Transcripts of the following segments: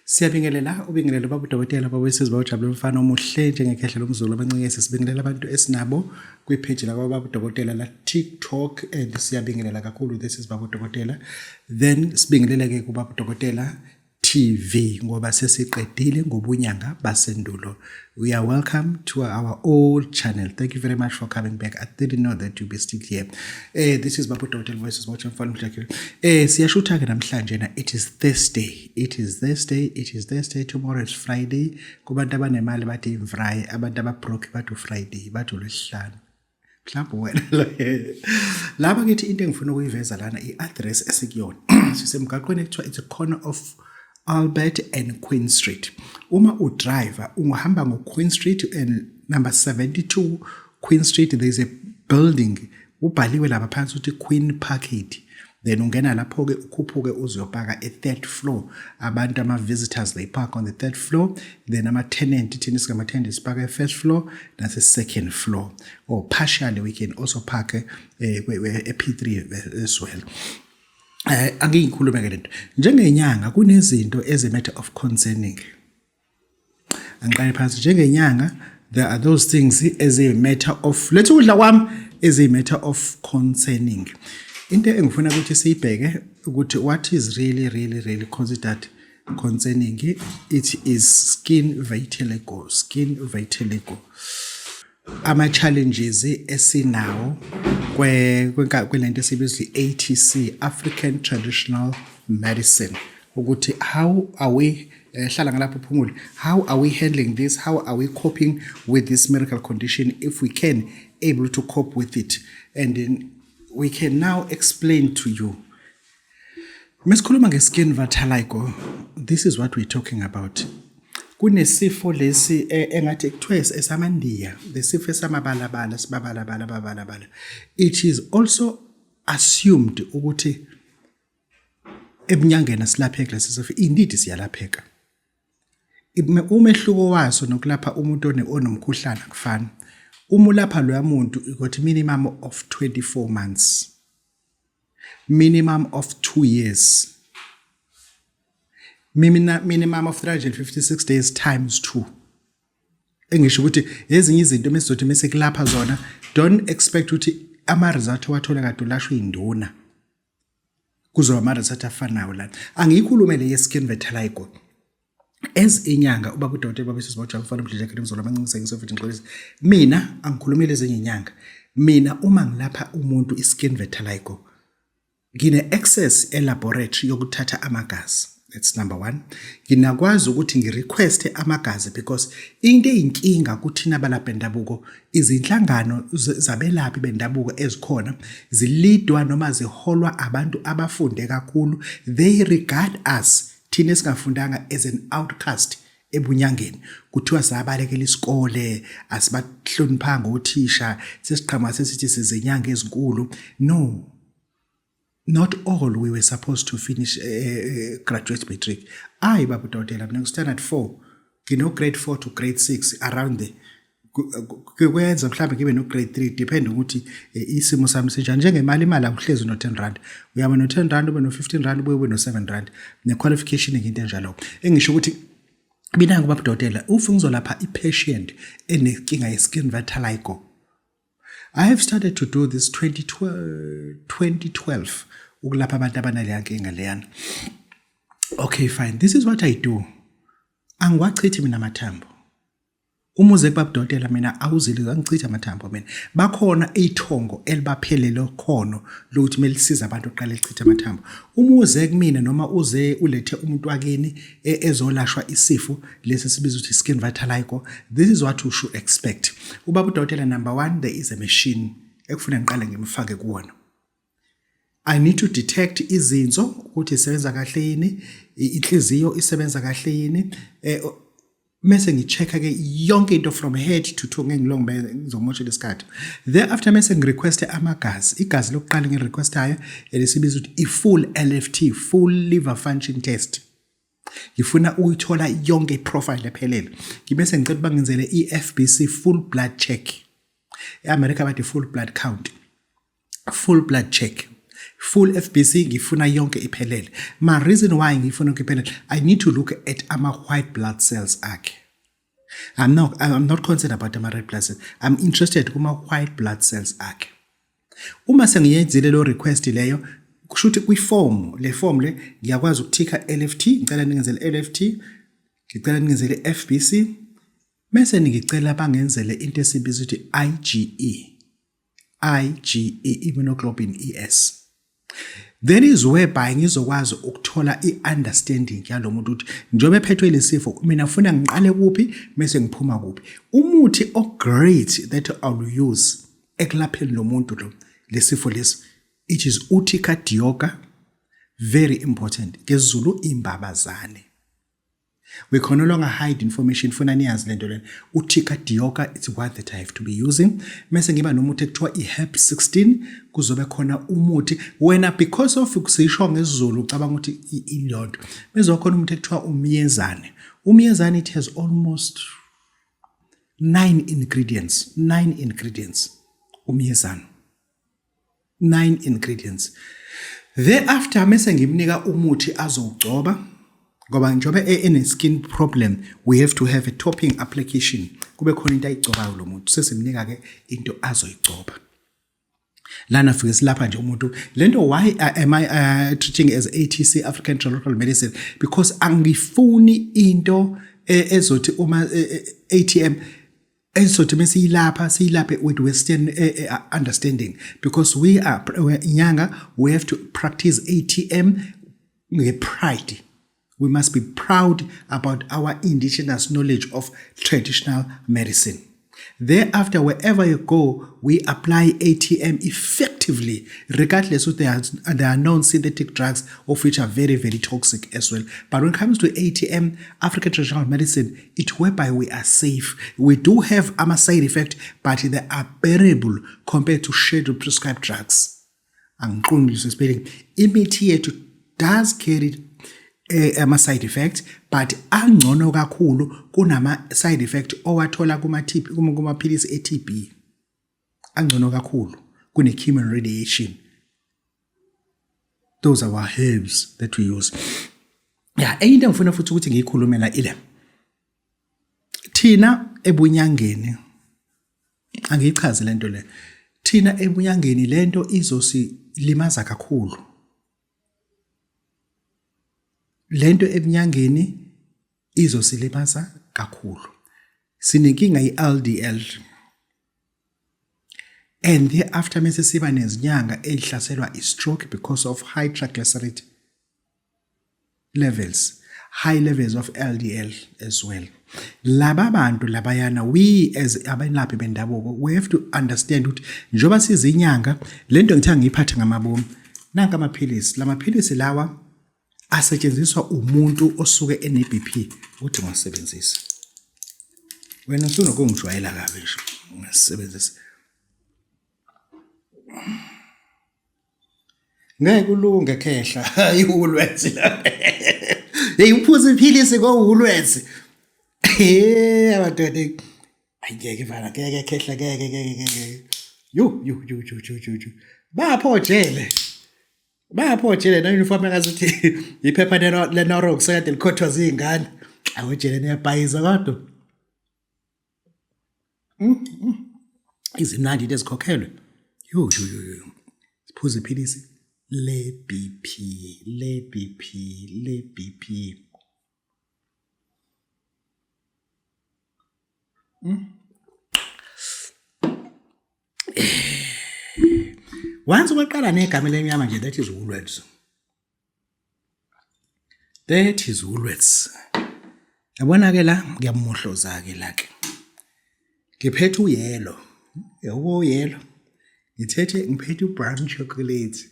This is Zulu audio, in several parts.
Siyabingelela, ubingelele baba udokotela, baba wesizwe, bawujabule umfana omuhle njengekhehla lomzulu abancikese. Sibingelela abantu esinabo kwipage lakwa baba udokotela la TikTok and siyabingelela kakhulu. This is baba udokotela. Then sibingelele ke kubaba udokotela TV ngoba sesiqedile ngobunyanga basendulo. We are welcome to our old channel. Thank you very much for coming back. I didn't know that you'd be still here. This is Babu Dokotela Voices Watch Mfana Mhlakile. Siyashutha ke namhlanje na it is Thursday. It is Thursday. It is Thursday. Tomorrow is Friday. Kubantu abanemali bathi imvrayi, abantu ababroke bathi Friday, bathi uLwesihlanu. Mhlawumbe wena lo. Laba kithi into engifuna ukuyiveza lana i-address esikuyona. Sisemgaqweni ekuthiwa it's a corner of Albert and Queen Street. Uma udriver ungahamba ngo-Queen Street and number 72 Queen Street, there is a building ubhaliwe lapha phansi ukuthi Queen Parkade. Then ungena lapho-ke ukhuphuke uzuyopaka e-third floor. Abantu ama-visitors, they park on the third floor, then ama-tenant, thina singama-tenant sipaka e-first floor nase-second floor, or partially we can also park e-P3 as well. Angiyikhulume ke lento njengenyanga, kunezinto as a matter of concerning. Angiqale phansi njengenyanga, there are those things as a matter of lethu ukudla kwami, as a matter of concerning. Into engifuna ukuthi siyibheke ukuthi what is really really really considered concerning, it is skin vitiligo. Skin vitiligo, ama challenges esinawo kwelento esibiza i-ATC, African Traditional Medicine, ukuthi how are we hlala ngalapho uphumule, how are we handling this, how are we coping with this medical condition, if we can able to cope with it. And then we can now explain to you. Mesikhuluma nge-skin vitiligo, this is what we're talking about. Kunesifo lesi engathi kuthiwa esamaNdiya, lesifo esamabalabala sibabalabala babalabala. It is also assumed ukuthi ebunyangeni asilapheki lesi sifo. Indeed siyalapheka. Umehluko waso nokulapha umuntu onomkhuhlane akufani. Uma ulapha loya muntu, you got minimum of 24 months, minimum of 2 years, minimum of 356 days times 2. Engisho ukuthi ezinye izinto mesizothi mase kulapha zona, don't expect ukuthi ama result owathola kade ulashwa induna kuzoba ama result afanayo lana. Angiyikhulume le ye skin vitiligo. As inyanga ubaba udokotela baba sisibotshwa mfana umdlidla ekhaya umzolo amancimisa ngisofuthi ngixolisa, mina angikhulumeli ezinye inyanga. Mina uma ngilapha umuntu i-skin vitiligo, ngine access e-laboratory yokuthatha amagazi. That's number one. Nginakwazi ukuthi ngirequeste amagazi because into eyinkinga kuthina abalaphi bendabuko, izinhlangano zabelaphi bendabuko ezikhona zilidwa noma ziholwa abantu abafunde kakhulu. They regard us, thina esingafundanga, as an outcast ebunyangeni. Kuthiwa sabalekela isikole, asibahloniphanga othisha, sesiqhamuka sesithi sizenyanga ezinkulu. No, not all we were supposed to finish graduate matric. Ayi baba udokotela, mina standard 4, ngino grade 4 to grade 6 around there. Kuyenza mhlawumbe ngibe no grade 3, depend ukuthi isimo sami sinjani. Njengemali, imali akuhlezi no 10 rand, uyaba no 10 rand, ube no 15 rand, ubuye ube no 7 rand. Ne qualification into enjalo. Engisho ukuthi mina ngubaba udokotela, ufuna ngizolapha i-patient enenkinga ye-skin vitiligo, I have started to do this 2012, 2012 ukulapha abantu abanaleya nkinga leyana. Okay, fine, this is what I do. Angiwachithi mina amathambo. Uma uze kubaba udokotela, mina awuzile angichitha amathambo mina. Bakhona ithongo elibaphelele khono lokuthi kumele lisize abantu oqala lichithe amathambo. Uma uze kumina noma uze ulethe umuntu wakini ezolashwa isifo lesi sibiza ukuthi skin vitiligo, this is what you should expect. Ubaba udokotela, number 1, there is a machine ekufuna ngiqale ngimfake kuwona. I need to detect izinso ukuthi isebenza kahle yini, inhliziyo isebenza kahle yini, mase ngichecka ke yonke into from head to toe. Ngeke ngilonge, ngizomoshela isikhathi. Thereafter mase ngirequest amagazi. Igazi lokuqala ngirequestayo elisibiza ukuthi i-full LFT, full liver function test. Ngifuna ukuyithola yonke iprofile ephelele. Ngibese ngicela bangenzele i-FBC, full blood check. E-America bathi full blood count, full blood check. Full FBC ngifuna yonke iphelele. Ma reason why ngifuna yonke iphelele, I need to look at ama white blood cells akhe. I'm not concerned about ama red blood cells. I'm interested kuma white blood cells akhe. Uma sengiyenzile lo request leyo, kusho ukuthi kwi-form le form le ngiyakwazi ukuthika LFT, ngicela ningenzele LFT, ngicela ningenzele FBC, bese ngicela bangenzele into esibiza ukuthi IgE. IgE, immunoglobulin ES. That is whereby ngizokwazi ukuthola i-understanding yalo muntu ukuthi njengoba ephethwe lesifo, mina funa ngiqale kuphi bese ngiphuma kuphi. Umuthi o-great that I'll use ekulapheni lo muntu lo lesifo lesi, it is Urtica dioica, very important, ngesiZulu imbabazane. We can no longer hide information, funa niyazi lento lena. Urtica dioica, it's what that I have to be using. Mase ngiba nomuthi ekuthiwa i-Herb 16, kuzobe khona umuthi wena because of kusisho ngesiZulu ucabanga ukuthi ilonto. Bese khona umuthi ekuthiwa umyezane. Umyezane, it has almost 9 ingredients, 9 ingredients umyezane. 9 ingredients. Thereafter mase ngimnika umuthi azowugcoba, ngoba njengoba ene skin problem, we have to have a topping application, kube khona into ayigcobayo lo muntu. Sesimnika ke into azoyigcoba lana, fike silapha nje umuntu lento. Why am I treating as ATC, African Traditional Medicine? Because angifuni into ezothi uma ATM ezothi mesiyilapha siyilaphe with western understanding, because we are inyanga, we have to practice ATM nge-pride. We must be proud about our indigenous knowledge of traditional medicine. Thereafter, wherever you go, we apply ATM effectively, regardless if there are known synthetic drugs, of which are very, very toxic as well. But when it comes to ATM, African traditional medicine, it's whereby we are safe. We do have ama side effect, but they are bearable compared to scheduled prescribed drugs. Angiqondi spelling. Imithi yethu does carry ama side effects, but angcono kakhulu kunama side effect owathola kuma TB, kumaphilisi e-TB. Angcono kakhulu kune chemo and radiation. Those are our herbs that we use. Yeah, enye into engifuna futhi ukuthi ngiyikhulume la ile thina ebunyangeni, angiyichaze lento le, thina ebunyangeni lento izosilimaza kakhulu lento, ebunyangeni izosilimaza kakhulu. Sinenkinga i-LDL, and thereafter mase siba nezinyanga ezihlaselwa i-stroke because of high triglyceride levels, high levels of LDL as well. Laba bantu labayana, we as abelaphi bendabuko, we have to understand ukuthi njengoba sizinyanga, lento ngithanga ngiyiphathe ngamabomu. Nanka amaphilisi, lamaphilisi lawa asetshenziswa umuntu osuke ene BP ukuthi ngiwasebenzise. Wena usunokungijwayela kabi nje, ngisebenzisa ngeke ulunge khehla. IWoolworths la, hey, uphuza iphilisi ko Woolworths. Eh, amadoda, ayingeke mfana, ngeke khehla, ngeke, ngeke, ngeke. Yo yo yo yo yo yo yo, bapho jele, bapho jele na uniform engazuthi iphepha leNorox kade likhothwa zingane. Awujele, niyabhayiza kodwa. Izimnandi into ezikhokhelwe. Yo yo yo yo, siphuza iphilisi le BP, le BP, le BP. Once kwaqala negama lemnyama nje, that is Woolworths, that is Woolworths. Yabona ke la ngiyamuhloza ke la ke, ngiphethe uyellow, yabo, uyellow ngithethe, ngiphethe ubrown chocolate.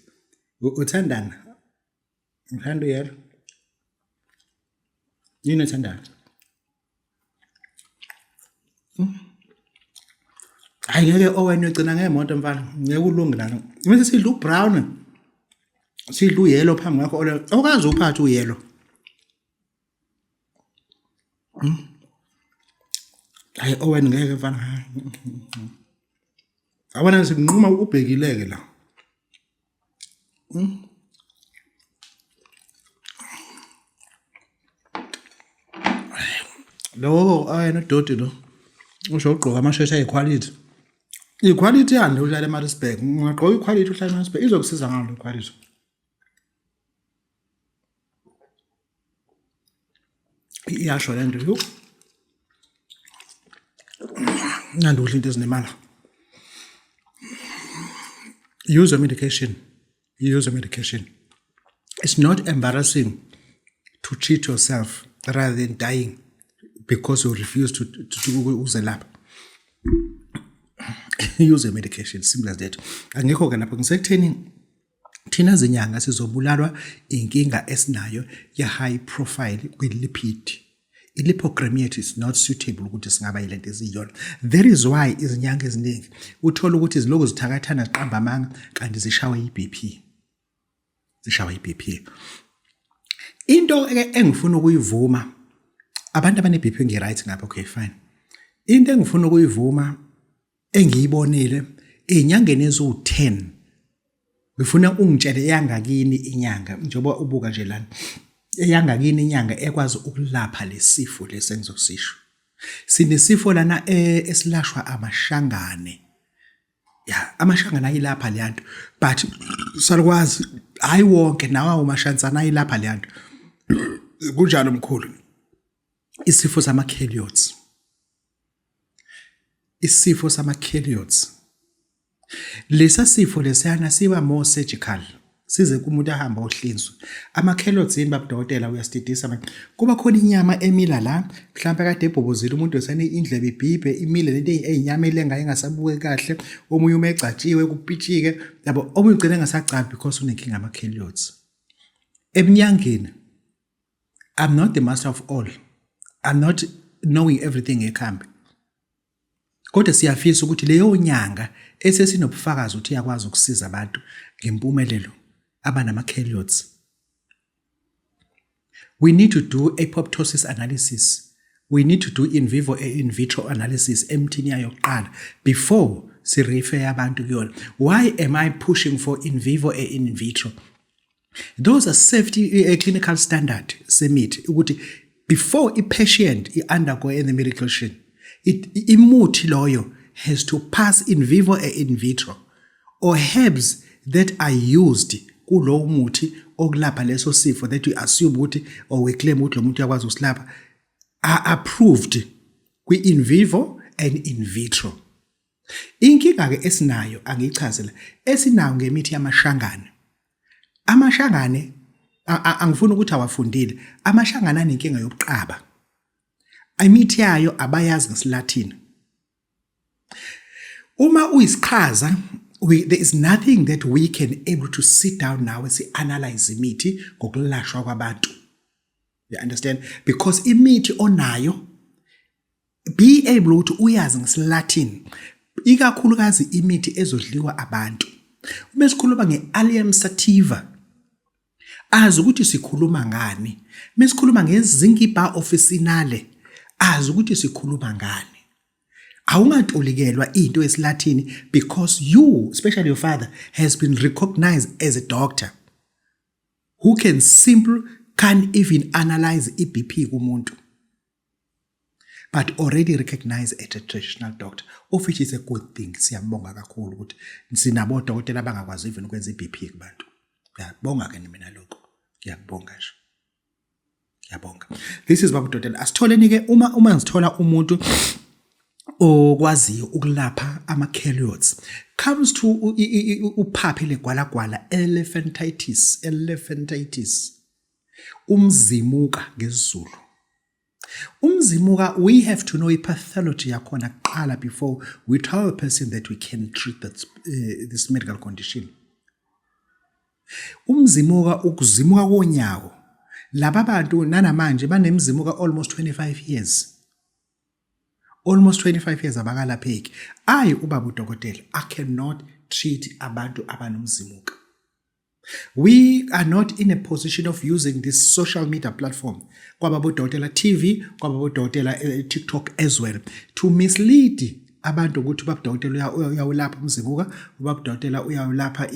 Uthandana, ngithanda uyellow, yini othandayo? Hayi ngeke Owen, uyogcina ngemoto mfana, ngeke ulunge lana. Mase sidla ubrown, sidla uyellow phambi kwakho, awukazi uphathe uyellow. Hayi Owen, ngeke mfana, yabona sinquma ubhekileke la. Lo ayena udoti lo. Usho ugqoka amashesha equality. Iquality yani uhlala eMaritzburg. Ungagqoka iquality uhlala eMaritzburg izokusiza ngalo iquality. Iyasho le nto yho. Nandi udla into ezinemali. Use your medication. Use your medication. It's not embarrassing to treat yourself rather than dying because you refuse to uzelapha. Use your medication, simple as that. Angikho ke lapho ngisekutheni thina zinyanga sizobulalwa inkinga esinayo ye-high profile kwi-lipid. I-lipogremia yethu is not suitable ukuthi singaba yilento esiyiyona. That is why izinyanga eziningi uthola ukuthi ziloku zithakathana ziqamba amanga kanti zishawa i-BP. Zishawa i-BP. Into ke engifuna ukuyivuma abantu abane-BP ngi-right ngapha, okay fine. Into engifuna ukuyivuma engiyibonile ey'nyangeni eziwu-10 ngifuna ungitshele eyangakini inyanga njengoba ubuka nje lana eyangakini inyanga ekwazi ukulapha lesifo lesi engizosisho. Sinesifo lana eh, esilashwa amashangane. Ya, amashangane ayilapha leyanto but salukwazi hayi wonke nawo amashansana ayilapha leyanto. Kunjalo mkhulu. Isifo sama-keloids. Isifo sama-keloids. Lesa sifo lesiyana siba more surgical size kumuntu ahambe ohlinzwe. Ama-keloids yini babudokotela uyasididisa manje. Kuba khona inyama emila la mhlawumbe kade ebhobozile umuntu wesane indlebe ibhibhe imile lento eyinyama elengayo engasabuke kahle omunye uma egcatshiwe kupitshike yabo omunye ugcina engasagcabi because unenkinga ama-keloids. Emnyangeni I'm not the master of all. I'm not knowing everything ngekhambi. Kodwa siyafisa ukuthi leyo nyanga esesinobufakazi ukuthi iyakwazi ukusiza abantu ngempumelelo abanama-keloids. We need to do apoptosis analysis. We need to do in vivo and in vitro analysis emthini yayo kuqala before si-refer abantu kuyona. Why am I pushing for in vivo and in vitro? Those are safety a clinical standard semithi ukuthi before i-patient i-undergo any medication imuthi loyo has to pass in vivo and in vitro or herbs that are used kulowo muthi okulapha leso sifo that we assume ukuthi or we claim ukuthi lo muntu uyakwazi ukusilapha are approved kwi-in vivo and in vitro. Inkinga-ke esinayo angiyichaze la esinayo ngemithi yamashangane. Amashangane angifuni ukuthi awafundile amashangane anenkinga yobuqaba. Imithi yayo abayazi ngesiLatin. Uma uyisiqhaza there is nothing that we can able to sit down nawe si-analyze imithi ngokulashwa kwabantu. You understand? Because imithi onayo be able ukuthi uyazi ngesiLatin ikakhulukazi imithi ezodliwa abantu. Uma sikhuluma nge-Allium sativa azi ukuthi sikhuluma ngani. Uma sikhuluma ngeZingiber officinale azi ukuthi sikhuluma ngani. Awungatolikelwa into yesiLatin because you, especially your father, has been recognized as a doctor who can simple can't even analyze i-BP kumuntu. But already recognized as a traditional doctor, of which is a good thing. Siyabonga kakhulu ukuthi sinabo odokotela abangakwazi even ukwenza i-BP kubantu. Ngiyabonga ke mina lokho. Ngiyakubonga nje. Ngiyabonga. This is Baba Dodela. Asitholeni ke uma ngithola umuntu okwaziyo ukulapha ama-keloids comes to uphaphe legwalagwala elephantitis, elephantitis. Umzimuka ngesiZulu. Umzimuka we have to know i-pathology yakhona kuqala before we tell a person that we can treat that, this medical condition. Umzimuka ukuzimuka konyawo. Laba bantu nanamanje banemzimuka almost 25 years. Almost 25 years abakalapheki. Ayi ubaba udokotela, I cannot treat abantu abanomzimuka. We are not in a position of using this social media platform kwababa udokotela TV, kwababa udokotela TikTok as well to mislead abantu ukuthi ubaba udokotela uyawulapha umzimuka, ubaba udokotela uyawulapha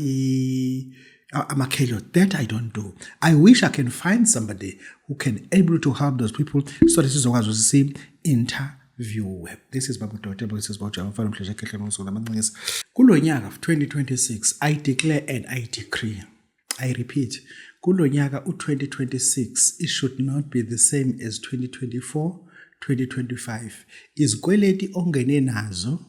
Amakhelo that I don't do. I wish I can find somebody who can able to help those people so that sizokwazi ukuthi si interview. This is Babu Dotebo, this is Babu Mfana Mhlesha Khehle Msuku Lamancingisa. Kulo nyaka 2026, I declare and I decree. I repeat, kulo nyaka u2026, it should not be the same as 2024, 2025. Izikweleti ongene nazo,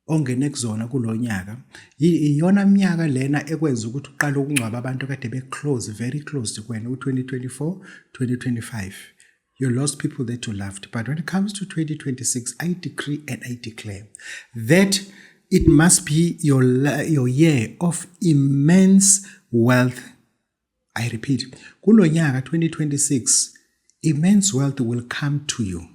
ongene kuzona kulo nyaka, iyona minyaka lena ekwenza ukuthi uqale ukungcwaba abantu kade be close, very close kuwena u2024, 2025. You lost people that you loved. But when it comes to 2026, I decree and I declare that it must be your year of immense wealth. I repeat, kulo nyaka 2026, immense wealth will come to you.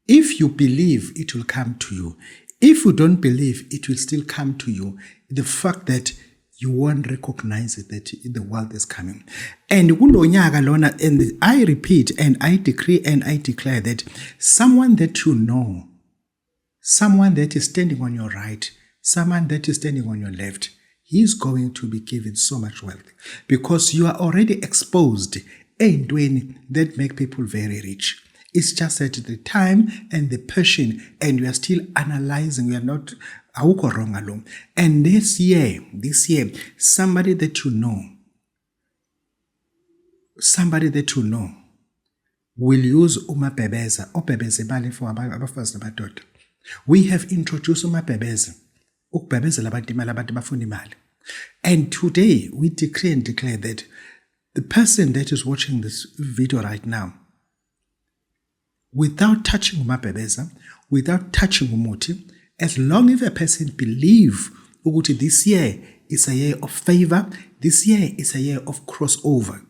If you believe, it will come to you. If you don't believe, it will still come to you. The fact that you won't recognize it, that the wealth is coming. And kulo nyaka lona, and I repeat and I decree and I declare that someone that you know, someone that is standing on your right, someone that is standing on your left, he is going to be given so much wealth because you are already exposed ey'ntweni that make people very rich. It's just at the time and the passion, and you are still analyzing. You are not awukho wrong alone. And this year, somebody that you know, somebody that you know will use umabhebeza, obhebeza imali for abafazi namadoda. We have introduced umabhebeza, ukubhebezela abantu imali, abantu bafuna imali. And today we decree and declare that the person that is watching this video right now, without touching umabhebeza, without touching umuthi, as long if a person believe ukuthi this year is a year of favor, this year is a year of crossover.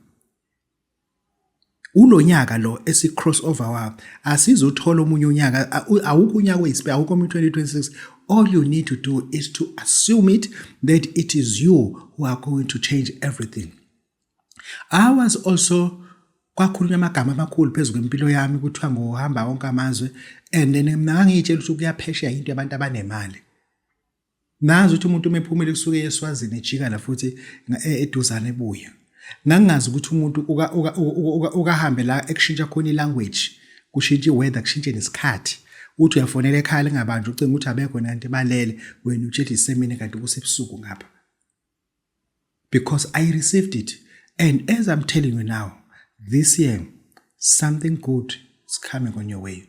Ulonyaka lo esi crossover wa, asizuthola omunye unyaka, awukho unyaka oyisipe, awukho omunye 2026. All you need to do is to assume it that it is you who are going to change everything. I was also, kwakhulunywa amagama amakhulu phezu kwempilo yami, kuthiwa ngohamba wonke amazwe, and then mina ngangiyitshela ukuthi ukuya phesheya into yabantu abanemali. Nazi ukuthi umuntu uma ephumile kusuke eSwazini, ejika la futhi eduzane ebuya. Ngangingazi ukuthi umuntu ukahambe la ekushintsha khona ilanguage, kushintsha iweather, kushintshe nesikhathi, uthi uyafonela ekhaya lingabanjwa, ucinga ukuthi abekho nanti balele, wena utshela isemini kanti kusebusuku ngapha. Because I received it, and as I'm telling you now, this year something good is coming on your way,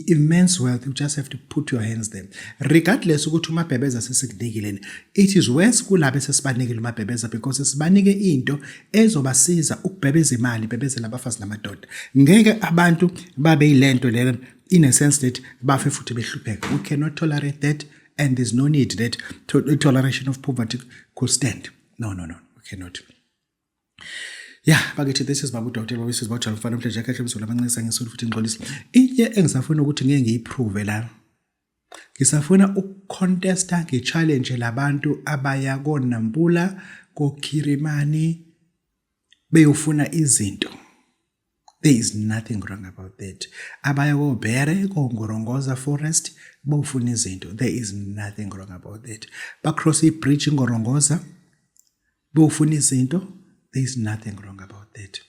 immense wealth. You just have to put your hands there, regardless ukuthi umabhebeza sesikunikile. It is worse kulabo esesibanikile umabhebeza, because sibanike into ezobasiza ukubhebeza imali, bhebezela abafazi namadoda. Ngeke abantu babe yilento lena in a sense that bafe futhi behlupheka. We cannot tolerate that, and there's no need that toleration of poverty could stand. No, no, no, we cannot. Yeah, bakithi, this is Babu Dr. Babu Sizibotha mfana umhleje ekhehle mzulu amancisa ngisulu futhi ngixolisa. Inye engisafuna ukuthi ngeke ngiyiprove la. Ngisafuna ukucontesta, ngichallenge labantu abaya koNampula, koKhirimani beyofuna izinto. There is nothing wrong about that. Abaya koBhere, koNgorongoza Forest bofuna izinto. There is nothing wrong about that. Bacross ibridge Ngorongoza bofuna izinto. There is nothing wrong about that.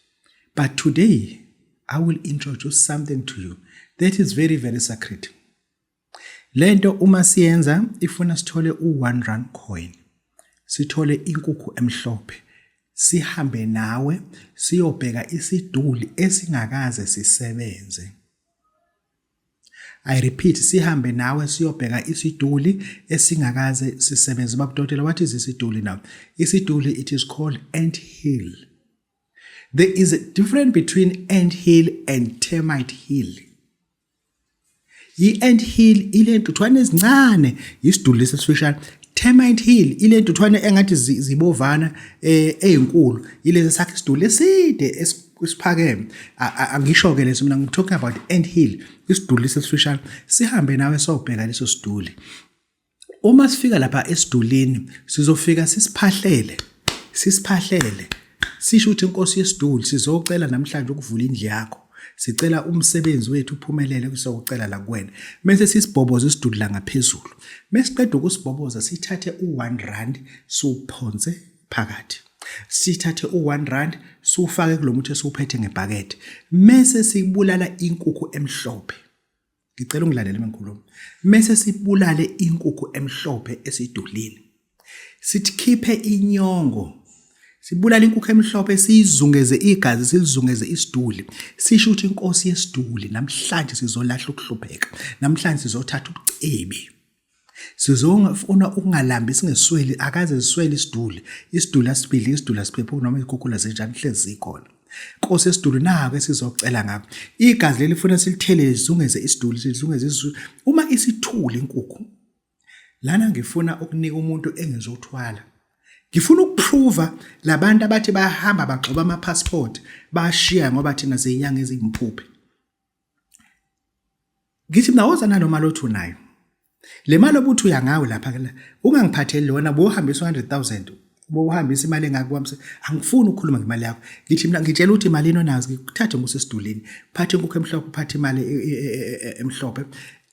But today I will introduce something to you that is very, very sacred. Lento uma siyenza ifuna sithole u1 rand coin. Sithole inkukhu emhlophe. Sihambe nawe siyobheka isiduli esingakaze sisebenze. I repeat, sihambe nawe siyobheka isiduli esingakaze sisebenze. Babudokotela, what is isiduli now? Isiduli, it is called ant hill. There is a difference between ant hill and termite hill. I-ant hill ile ntuthwane ezincane, isiduli lesifishane. Termite hill ile ntuthwane engathi zibovana ezinkulu, ilezi sakhe isiduli eside esiphakeme. Angisho ke leso mina, I'm talking about ant hill, isiduli lesifishane. Sihambe nawe sobheka leso siduli. Uma sifika lapha esidulini, sizofika sisiphahlele, sisiphahlele, sisho ukuthi, "Inkosi yesiduli, sizocela namhlanje ukuvula indlu yakho." Sicela umsebenzi wethu uphumelele kusokocela la kuwena. Mese sisibhoboza isidudla ngaphezulu. Mesiqeda ukusibhoboza sithathe u1 rand siwuphonse phakathi. Sithathe u1 rand siwufake kulomuthi esiwuphethe ngebhakede. Mese sibulala inkukhu emhlophe. Ngicela ungilalele mengikhuluma. Mese sibulale inkukhu emhlophe esidulini. Sithi khiphe inyongo. Sibulale inkukhu emhlophe siyizungeze igazi silizungeze isiduli. Sisho ukuthi inkosi yesiduli namhlanje sizolahla ukuhlupheka. Namhlanje sizothatha ubucebi. Sizofuna ukungalambi singesweli akaze siswele isiduli. Isiduli asibidli isiduli asiphephuki noma izikhukhula zinjani hlezi zikhona. Nkosi yesiduli naku esizocela ngakho. Igazi leli funa silithele lizungeze isiduli silizungeze isiduli. Uma isithule inkukhu lana ngifuna ukunika umuntu engizothwala. Ngifuna ukuprova labantu abathi bayahamba bagxoba ama passport bashiya ngoba thina siyinyanga ezimphuphe. Ngithi mina woza nalo mali othi unayo. Le mali obuthi uya ngayo lapha ke la ungangiphatheli lona bowuhambisa 100,000 bowuhambisa imali engaka kwami angifuni ukukhuluma ngemali yakho. Ngithi mina ngitshela ukuthi imali onazo ngikuthathe nguse esidulini. Phathe inkukhu emhlophe uphathe imali e, e, e, emhlophe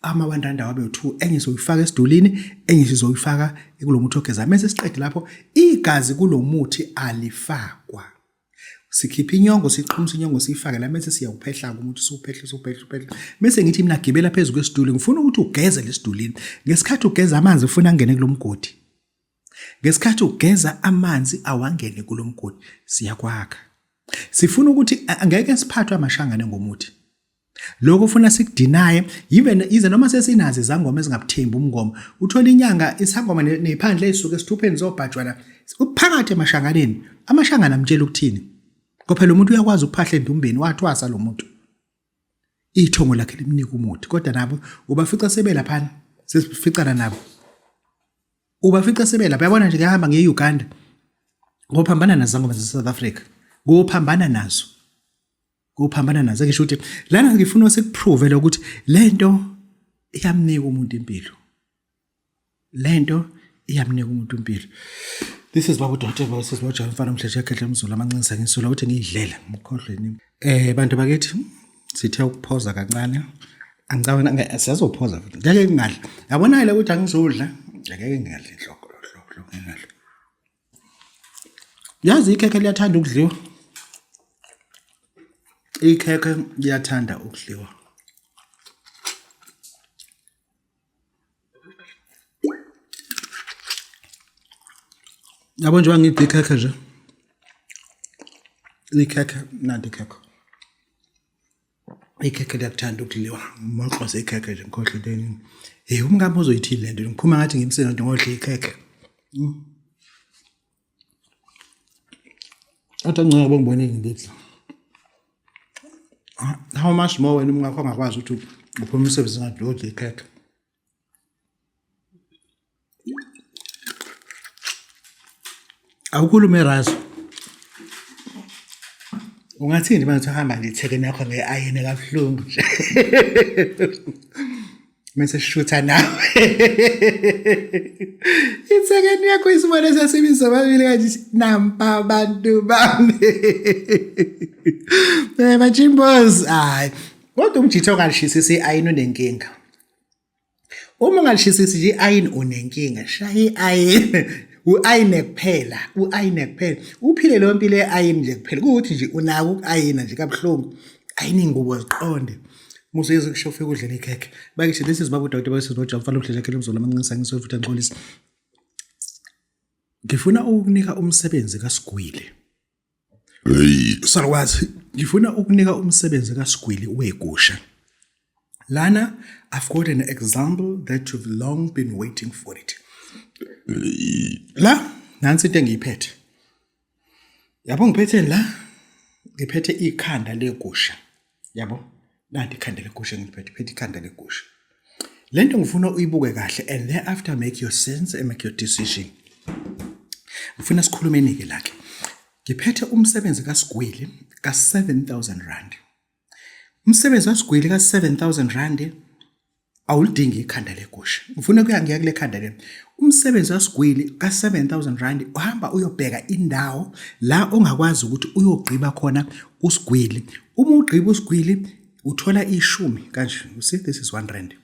ama-1 rand awabe u-2 enye sizoyifaka esidulini enye sizoyifaka kulo muthi ogeza mese siqede lapho igazi kulo muthi alifakwa Sikhipha inyongo siqhumisa inyongo siyifake la mese siyawuphehla umuntu siwuphehle siwuphehle uphehle. Mese ngithi mina gibela phezu kwesiduli ngifuna ukuthi ugeze lesidulini. Ngesikhathi ugeza amanzi ufuna angene kulomgodi. Ngesikhathi ugeza amanzi awangene kulomgodi siyakwakha. Sifuna ukuthi angeke siphathwe amashangane ngomuthi. Lokho ufuna sikudinaye even ize noma sesinazo izangoma ezingabuthembi umngoma uthola inyanga isangoma nephandle ezisuke esithupheni zobhajwa la uphakathi emashanganeni amashangana amtshela ukuthini ngoba phela umuntu uyakwazi ukuphahla endumbeni wathwasa lo muntu ithongo lakhe limnika umuthi kodwa nabo ubafica sebelaphana sesificana nabo ubafica sebelapha yabona nje ngiyahamba ngiye e-Uganda ngophambana nazo zangoma zase-South Africa ngophambana nazo kuphambana nazo ngisho ukuthi lana ngifuna sikuprove lokuthi lento iyamnika umuntu impilo lento iyamnika umuntu impilo this is babu doctor this is babu mfana umhleshe ekhehle umzulu amancinisa ngisula ukuthi ngiyidlela ngikhohlwe nini eh bantu bakithi sithe ukuphoza kancane angicabanga siyazophoza futhi ngeke ngingadli yabona le ukuthi angizodla ngeke ngingadli inhloko hloko ngingadli Yazi ikhekhe liyathanda ukudliwa. Ikhekhe liyathanda ukudliwa. Yabo njengoba ngidla ikhekhe nje. Ikhekhe nanti ikhekhe. Ikhekhe liyakuthanda ukudliwa. Ngimoqoze ikhekhe nje ngikhohlwe into eningi. Hey umkami uzoyithini lento ngiphuma ngathi ngimsele nje ngodla ikhekhe. Athi angcono ngoba ngibone ngidla. How much more wena umkakho angakwazi ukuthi uphume umsebenzi ngathi udla ikhekhe. Awukhulume Razo. Ungathini manje uhamba nje ithekeni yakho nge-ayini kabuhlungu nje. Mese shutha nawe. Ithekeni yakho isibone sesibiza babili kanje nampa abantu bami. Eh machimbos hayi. Kodwa umjitho ongalishisi i-ayini unenkinga. Uma ungalishisisi nje i-ayini unenkinga, shaya i-ayini. U-ayine kuphela, u-ayine kuphela. Uphile leyo mpilo ye-ayini nje kuphela. Kuwukuthi nje unako uku-ayina nje kabuhlungu. Ayina iy'ngubo ziqonde. Musa uyeza kusho ufike udlele ikhekhe. Bakithi this is Babu Doctor Bakithi noJohn Mfana Umdlela Khele Mzolo Amancinisa Ngiswe futhi Angixolisa. Ngifuna ukukunika umsebenzi kaSigwili. Salukwazi, ngifuna ukunika umsebenzi kaSigwili wegusha. Lana, I've got an example that you've long been waiting for it. La, nansi into engiyiphethe. Yabo ngiphethe la, ngiphethe ikhanda legusha. Yabo, nanti ikhanda legusha ngiliphethe, phethe ikhanda legusha. Lento ngifuna uyibuke kahle and thereafter make your sense and make your decision. Ngifuna sikhulumeni ke lakhe. Ngiphethe umsebenzi kaSigwili ka 7000 rand. Umsebenzi kaSigwili ka 7000 rand Awulidingi ikhanda legusha. Ngifuna kuya ngiya kule khanda le. Umsebenzi wasigwili ka 7000 rand uhamba uyobheka indawo la ongakwazi ukuthi uyogqiba khona usigwili. Uma ugqiba usigwili uthola ishumi kanje. You see, this is 1 rand.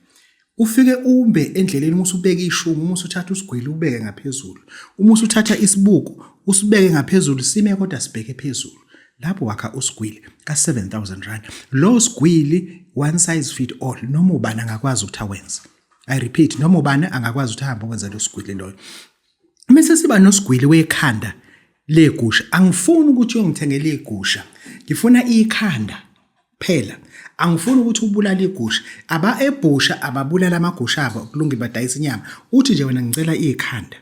Ufike umbe endleleni, uma usubeka ishumi, uma usuthatha usigwili ubeke ngaphezulu. Uma usuthatha isibuko usibeke ngaphezulu, sime kodwa sibheke phezulu. Lapho wakha usigwili ka 7000 rand. Lo sigwili one size fit all, noma ubani angakwazi ukuthi awenze. I repeat, noma ubani angakwazi ukuthi ahambe okwenza lo sigwili loyo. Mase siba nosigwili wekhanda legusha. Angifuni ukuthi uyongithengela igusha. Ngifuna ikhanda phela. Angifuni ukuthi ubulale igusha. Aba ebhusha ababulala amagusha abo, kulungile badayisa inyama. Uthi nje wena ngicela ikhanda.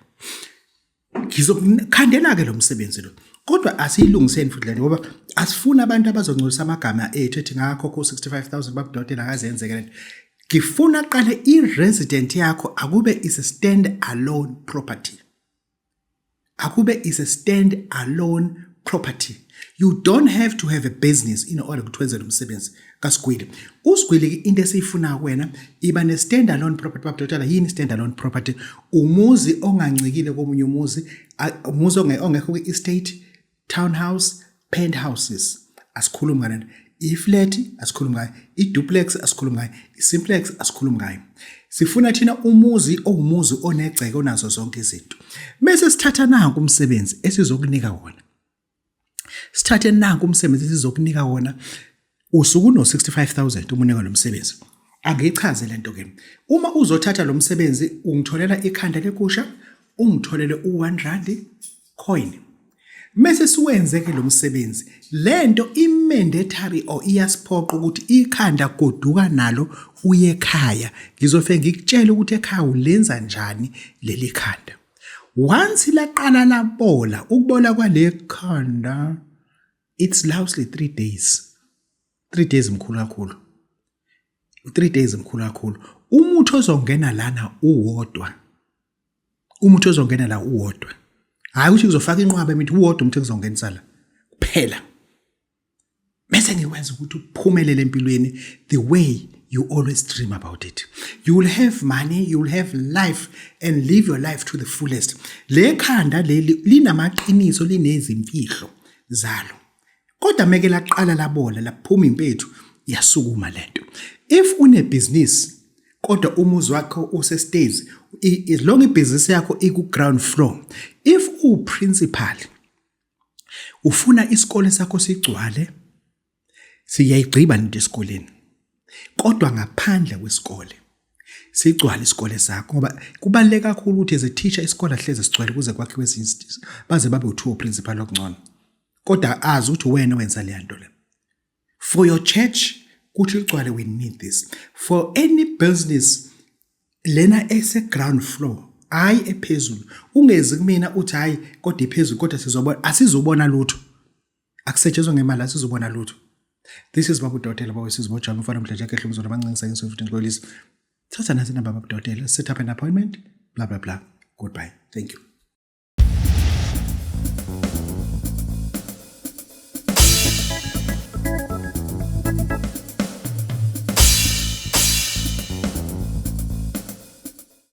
Ngizokukhandela ke lo msebenzi lo. Kodwa asiyilungiseni futhi lento, ngoba asifuni abantu abazongcolisa amagama ethu ethi ngakhokha u65000 babudokotela akazenzeke lento. Ngifuna qale i-resident yakho akube is a stand alone property. Akube is a stand alone property. You don't have to have a business in order ukuthi wenze lo msebenzi kaSigwili. USigwili into esiyifuna kuwena iba ne stand alone property. Babudokotela, yini stand alone property? Umuzi ongancikile komunye umuzi, umuzi ongekho kwi-estate, townhouse, penthouses. Asikhulumi ngalento. I-flat asikhulumi ngayo, i-duplex asikhulumi ngayo, i-simplex asikhulumi ngayo. Sifuna thina umuzi owumuzi onegceke, onazo zonke izinto. Bese sithatha nanku umsebenzi esizokunika wona. Sithathe nanku umsebenzi esizokunika wona. Usuku no 65000 uma unika lo msebenzi. Angichaze lento ke. Uma uzothatha lo msebenzi, ungitholela ikhanda legusha, ungitholele u1 rand coin. Mase siwenze ke lo msebenzi, lento i-mandatory or iyasiphoqa ukuthi ikhanda goduka nalo uye ekhaya. Ngizofike ngikutshele ukuthi ekhaya ulenza njani leli khanda. Once laqala labola, ukubola kwale khanda it's lousy 3 days. 3 days mkhulu kakhulu. 3 days mkhulu kakhulu. Umuthi ozongena lana uwodwa. Umuthi ozongena la uwodwa. Hayi ukuthi ngizofaka inqwaba emithi, uwodwa umuthi engizongenisa la. Kuphela. Bese ngikwenza ukuthi uphumelele empilweni the way you always dream about it. You will have money, you will have life and live your life to the fullest. Le khanda leli linamaqiniso, linezimfihlo zalo. Kodwa meke laqala labola, laphuma impethu, yasukuma lento. If unebhizinisi kodwa umuzi wakho use-stairs, as long ibhizinisi yakho iku-ground floor, if uwu-principal ufuna isikole sakho sigcwale, siyayigqiba lento esikoleni, kodwa ngaphandle kwesikole sigcwale isikole sakho, ngoba kubaluleke kakhulu ukuthi as a teacher isikole hleze sigcwele kuze kwakhiwe ezinye, baze babe u-two principal okungcono, kodwa azi ukuthi wena wenza leya nto le. For your church kuthi ligcwale, we need this. For any business lena ese ground floor, hayi ephezulu. Ungezi kumina uthi hayi kodwa iphezulu, kodwa sizobona. Asizobona lutho, akusetshenzwa ngemali, asizobona lutho. This is Babu Dokotela bawesizwe bojama umfana mdlaja kehle umzolo abancengisa ngisho futhi ngixolisa. Thatha nasi inamba, Babu Dokotela, set up an appointment, blah blah blah. Goodbye, thank you.